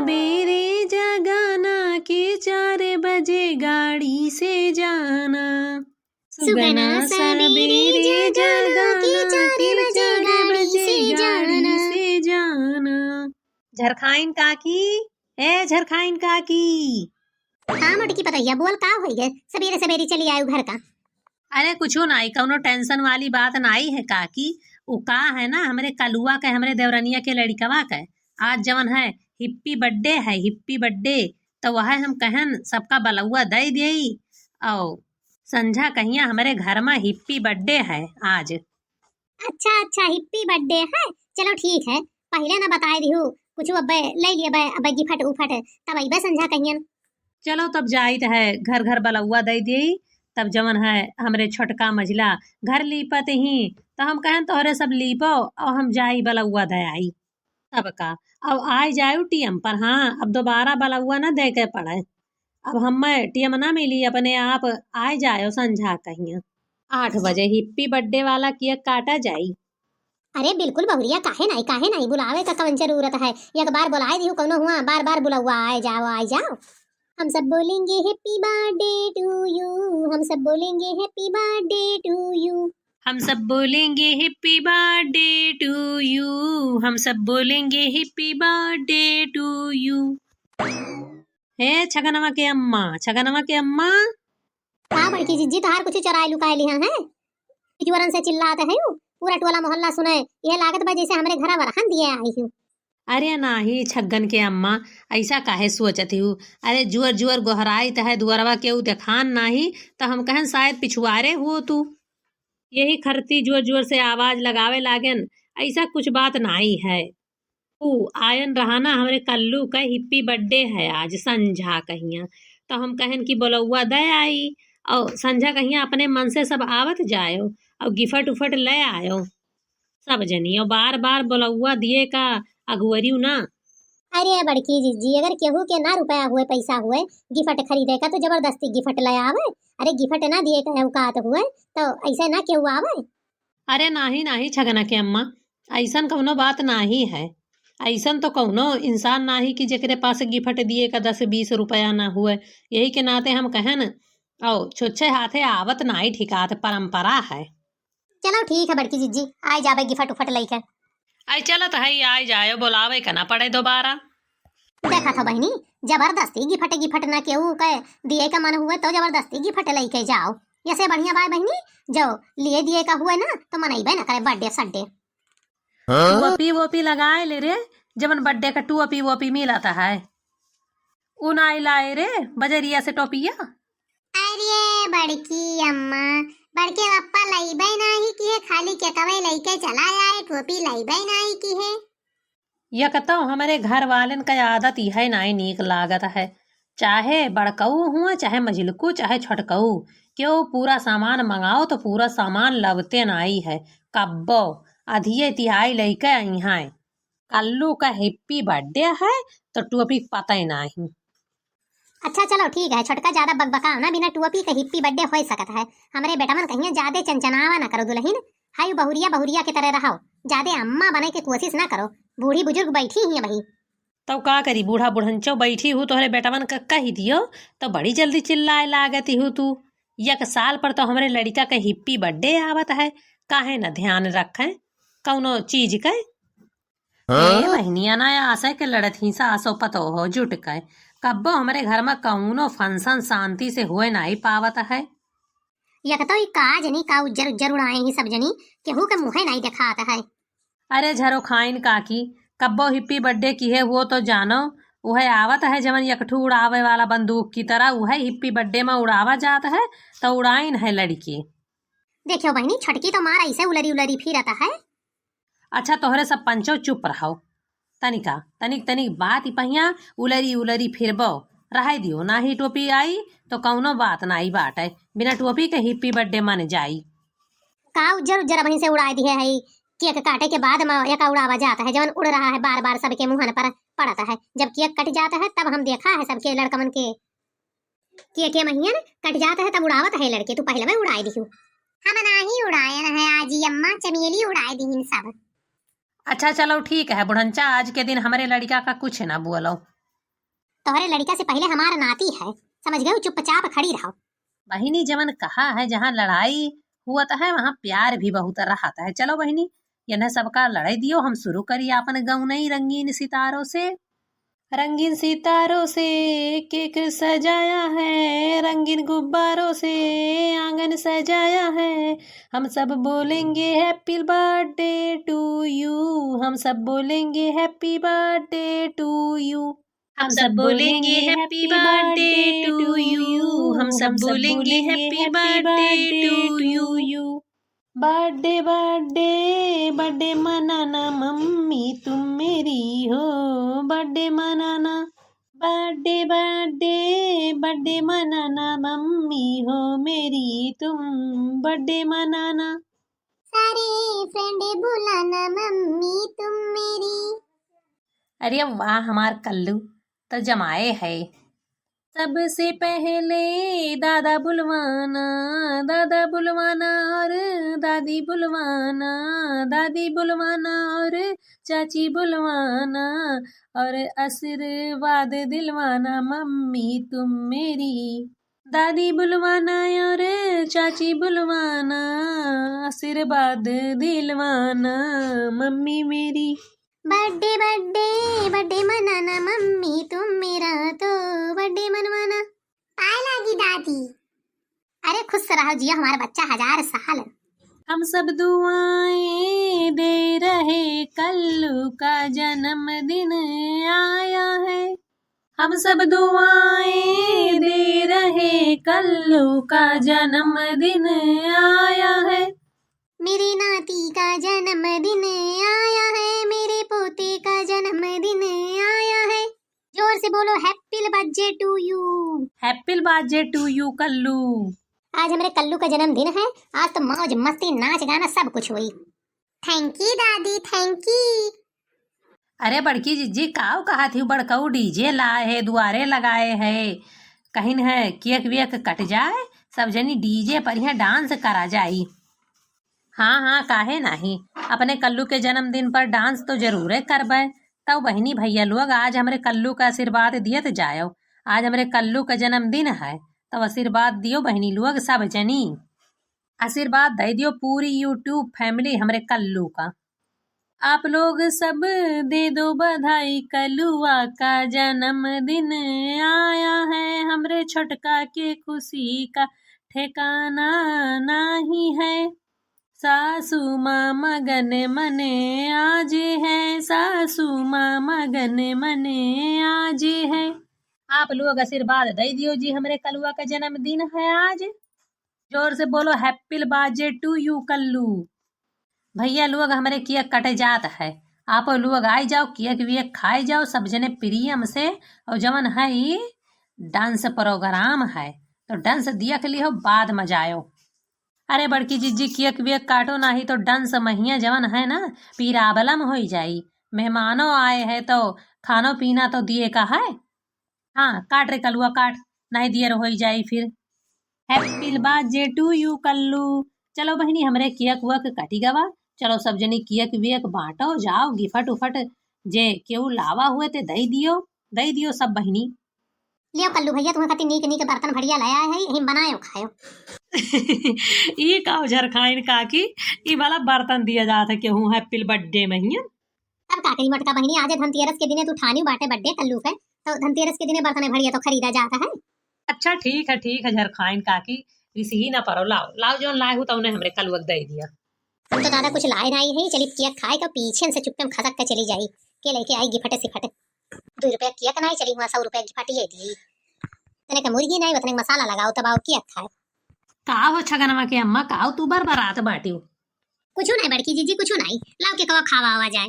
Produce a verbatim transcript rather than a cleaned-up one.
सबेरे जगाना के चार बजे गाड़ी से जाना। सुगना सबेरे जगाना के चार बजे गाड़ी से जाना। झरखाइन काकी, ए झरखाइन काकी। हाँ मोटकी पतोहिया, बोल का होइ गए? सबेरे सबेरे चली आयु घर का। अरे कुछू नाई, कउनो tension वाली बात नाई है काकी। उ का है ना, हमरे कलुआ के, हमरे देवरनिया के लड़िकवा के आज जवन है happy birthday है, happy birthday, तो वह हम कहन सबका बलौआ दइ देई। औ संझा कहिया हमरे घर मा happy birthday है आज। अच्छा अच्छा, happy birthday है, चलो ठीक है, पहिले ना बताए दिहू कुछ, अब्बे लइ लिया बे, अब्बे गिफट उफट, तब अइबे संझा कहियन। चलो तब जाइत है, घर घर बलौआ दइ देई, तब जवन है हमरे छोटका मझिला घर लीपत ही, तो हम कहन तोहरे सब लीपो और हम जाई बलौआ दे आई। तब का, अब आइ जायु टियम पर, हाँ, अब दोबारा बलौआ ना दे के पड़े। अब हम्मे टियम ना मिली, अपने आप आइ जायो संझा कहिया। आठ बजे happy birthday वाला cake काटा जाई। अरे बिल्कुल बहुरिया, काहे नाई, काहे नाई, बुलावे का कवन जरूरत है? एक बार बुलाए दिहू कउनो हुआ, बार बार बुलौआ आए जाओ, आए जाओ। हम सब बोलेंगे happy birthday to you, हम सब बोलेंगे happy birthday to you। हम सब बोलेंगे happy birthday to you, हम सब बोलेंगे happy birthday to you। हे छगनवा के अम्मा, छगनवा के अम्मा। का बड़की जिज्जी, तोहार कुछ चोराए लुकाए लिहा है? पिछुअरन से चिल्लात है यू, पूरा टोला मोहल्ला सुने, यह लागत बा जैसे हमरे घरा बरहन दिए आई हूँ। अरे नाही छग्गन के अम्मा, ऐसा काहे सोचत हू? अरे जुअर जुअर गोहराइत है दुअरवा, केहू देखान नाही, त हम कहन शायद पिछुआरे हुओ तू। यही खरती जुअर जुअर से आवाज लगावे लागेन, ऐसा कुछ बात नाही है। ऊ आयन रहा ना हमरे कल्लू का happy birthday है आज संझा कहिया, तो हम कहन कि बोलौआ दे आई, और संझा कहिया अपने मन से सब आवत जायो, और गिफट उफट ले आयो। सब जनी, और बार बार बोलौआ दिए का अगुवरियू ना। अरे बड़की जिज्जी, अगर केहू के ना रुपया हुए, पैसा हुए गिफट खरीदे का, तो जबरदस्ती गिफट ले आवे। अरे गिफट ना दिए का औकात हुए, तो ऐसे ना केहू आवे। अरे नाही, नाही छगना के अम्मा, ऐसन कउनो बात नाही है। ऐसन तो कउनो इंसान नाही कि जेकरे पास गिफट दिए का दस बीस रुपया ना हुए। यही के नाते हम कहन, औ छुच्छे हाथे आवत नाही ठिकात, परंपरा है। चलो ठीक है बड़की जिज्जी, आइ जाबे गिफट उफट लइके। आई चलत है, आइ जायो, बोलावे का ना पड़े दोबारा। देखत हो बहिनी, जबरदस्ती गिफट, गिफट ना केहू के दिए का मन हुए तो जबरदस्ती गिफट लइके जाओ। यसे बढ़िया बाय बहिनी, जो लिए दिए का हुए ना तो मनइबे ना करे birthday सड्डे। टोपी वोपी लगाए ले रे, जवन birthday का टोपी वोपी मिलत है। उ नाई लाए रे बजरिया से टोपिया। अरे बड़की अम्मा, बड़के पप्पा लइबे नाही किहे, खाली केकवे लइके चला आए, टोपी लइबे नाही किहे। यक तो हमरे घर वालन का आदत इहे नाई नीक लागत है, चाहे बड़कऊ हुए, चाहे मझिलकू, चाहे छोटकऊ, केहू पूरा सामान मंगाओ तो पूरा सामान लवते नाई है। कब्बो अधिये तिहाई लइके अइहैं। कल्लू का happy birthday है तो टोपी पता ही नाही। अच्छा चलो ठीक है, छोटका ज्यादा बकबकाओ ना, बिना टोपी के happy birthday होइ सकत है। हमरे बेटवन कहिया ज्यादा चनचनावा ना करो दुलहिन, हाय बहुरिया बहुरिया के तरह रहो, ज्यादा अम्मा बने के कोशिश ना करो, बूढ़ी बुजुर्ग बैठी ही अबही। तउ का करी, बूढ़ा बुढ़ंचो बैठी हू, तोहरे बेटवन का कहि दियो तो बड़ी जल्दी चिल्लाए लागती हू तू। यक साल पर तो हमरे लड़िका के happy birthday आवत है, काहे न ध्यान रखें कउनो चीज के। हाँ? ए बहिनिया ना आसे के लड़त ही सासो पतोहो जुट के, कब्बो हमरे घर मा कउनो function शांति से होए नाई पावत है। यक तो ई का जनी का उज्जर उज्जर उड़ाए ही सब जनी, केहू के मुँहे नाई देखात है। अरे झरो खाइन काकी, कब्बो happy birthday किहे हुओ तो जानो, उहे आवत है जवन यकठू उड़ावे वाला बंदूक की तरह, उहे happy birthday मा उड़ावा जात है, तो उड़ाइन है लड़िकी। देखियो बहिनी, छोटकी तो मार ऐसे उलरी उलरी फिरत है। अच्छा तोहरे सब पंचो चुप रहो, तनिका तनिक तनिक बात ही पहिया उलरी उलरी फिरबो, रहे दियो, नाही टोपी आई तो कउनो बात नाई बाटे, बिना टोपी के happy birthday मन जाई। का उज्जर उज्जर अबहीं से उड़ाए दिहे है, cake काटे के बाद मा एका उड़ावा जात है, जवन उड़ रहा है बार बार सबके मुँहन पर पड़त है। जब cake कट जात है तब हम देखा है सबके लड़कमन के cake के महियन कट जात है तब उड़ावत है लड़के, तू पहिले मा उड़ाए दिहू। हम नाही उड़ायन है आजी अम्मा, चमेली उड़ाए दिहिन सब। अच्छा चलो ठीक है बुढ़ंचा, आज के दिन हमरे लड़िका का कुछ ना बोलो। तोहरे लड़िका से पहिले हमार नाती है, समझ गयो? चुपचाप खड़ी रहो। बहिनी, जवन कहा है, जहाँ लड़ाई हुअत है, वहाँ प्यार भी बहुत रहत है। चलो बहिनी, यन्हे सबका लड़ाई दियो, हम शुरू करी आपन गौनई रंगीन सितारों से। रंगीन सितारों से केक सजाया है, रंगीन गुब्बारों से आंगन सजाया है। हम सब बोलेंगे happy birthday to you, हम सब बोलेंगे happy birthday to you। हम सब बोलेंगे happy birthday to you, हम सब बोलेंगे happy birthday to you। Birthday, birthday, birthday मनाना मम्मी तुम मेरी हो, birthday मनाना। Birthday, birthday, birthday मनाना मम्मी हो मेरी तुम, birthday मनाना। सारे friend बुलाना मम्मी तुम मेरी। अरे वाह हमार कल्लू, तो जमाए है। सबसे पहले दादा बुलवाना, दादा बुलवाना और दादी बुलवाना, दादी बुलवाना और चाची बुलवाना और आशीर्वाद दिलवाना मम्मी तुम मेरी। दादी बुलवाना और चाची बुलवाना, आशीर्वाद दिलवाना मम्मी मेरी। Birthday, birthday, birthday मनाना मम्मी तुम मेरा तो birthday मनवाना। पाए लागी दादी। अरे खुश रहो जियो हमारा बच्चा हजार साल। हम सब दुआएं दे रहे कल्लू का जन्मदिन आया है। हम सब दुआएं दे रहे कल्लू का जन्मदिन आया है। मेरे नाती का जन्मदिन आया है, मेरे पोते का जन्मदिन आया है। जोर से बोलो, happy birthday to you। Happy birthday to you कल्लू। आज हमरे कल्लू का जन्मदिन है, आज तो मौज मस्ती नाच गाना सब कुछ होई। Thank you दादी, thank you। अरे बड़की जिज्जी, काव कहत ही, बड़कऊ DJ लाए है, दुआरे लगाए है, कहिन है केक वेक कट जाए, सब जनी DJ पर यहाँ dance करा जाई। हाँ हाँ, काहे नाही, अपने कल्लू के जन्मदिन पर dance तो जरूरे करबे। तब बहिनी भैया लोग आज हमरे कल्लू का आशीर्वाद दियत जायो, आज हमरे कल्लू का जन्मदिन है, तब आशीर्वाद दियो बहिनी लोग सब जनी। आशीर्वाद दे दियो पूरी YouTube family हमरे कल्लू का। आप लोग सब दे दो बधाई, कलुआ का जन्मदिन आया है, हमरे छोटका के खुशी का ठिकाना नाही है। सासू माँ मगन मने आज है, सासू माँ मगन मने आज है। आप लोग आशीर्वाद दे दियो जी, हमरे कलुआ का जन्मदिन है आज। जोर से बोलो, happy birthday to you कल्लू। भैया लोग, हमरे केक कटे जात है, आप लोग आई जाओ, केक वेक खाए जाओ सब जने प्रेम से। और जवन है ई dance program है, तो dance देख लिहो, बाद मजा आयो। अरे बड़की जिज्जी, केक वेक काटो, नाही तो dance महिया जवन है ना, problem होई जाई। मेहमानो आए है तो खानो पीना तो दिए का है। हाँ, काट रे कलुआ, काट, नाही दियर होई जाई फिर। Happy birthday to you कल्लू। चलो बहिनी, हमरे केक वेक कटी गवा, चलो सब जनी केक वेक बांटो, जाओ gift उफट जे केहू लावा हुए ते दई दियो, दई दियो सब बहिनी। लियो कल्लू भैया, तुम्हें खातिर नीक नीक बर्तन भड़िया लाया है, यही बनायो खायो। ई का झरखाइन काकी, ई वाला बर्तन दिया जात है केहू happy birthday महिया। अब का करी मोटका बहिनी, आजे धनतेरस के दिने तू ठानी बाटे birthday कल्लू के, तो धनतेरस के दिने बर्तन भड़िया तो खरीदा जाता है। अच्छा ठीक है, ठीक है झरखाइन काकी, रिसही ना परो, लाओ, लाओ जौन लाए हो तो उन्हें हमरे कलुआ के दे दिया। हम तो दादा कुछ लाए नाही है, चली केक खाए का पीछे से चुप्पे में खसक के चली जाई, के लेके आई gift सिफट। दो रुपया केक नाही चली हुआ, सौ रुपया gift ये दी। तने के मुर्गी नाही, उतने के मसाला लगाओ तब आओ केक खाए। का हो छगनवा के अम्मा, का हो तू बरबरात बाटियो? कुछ नाही बड़की जीजी, कुछ नाही, लाओ केकवा खावा आवा जाए।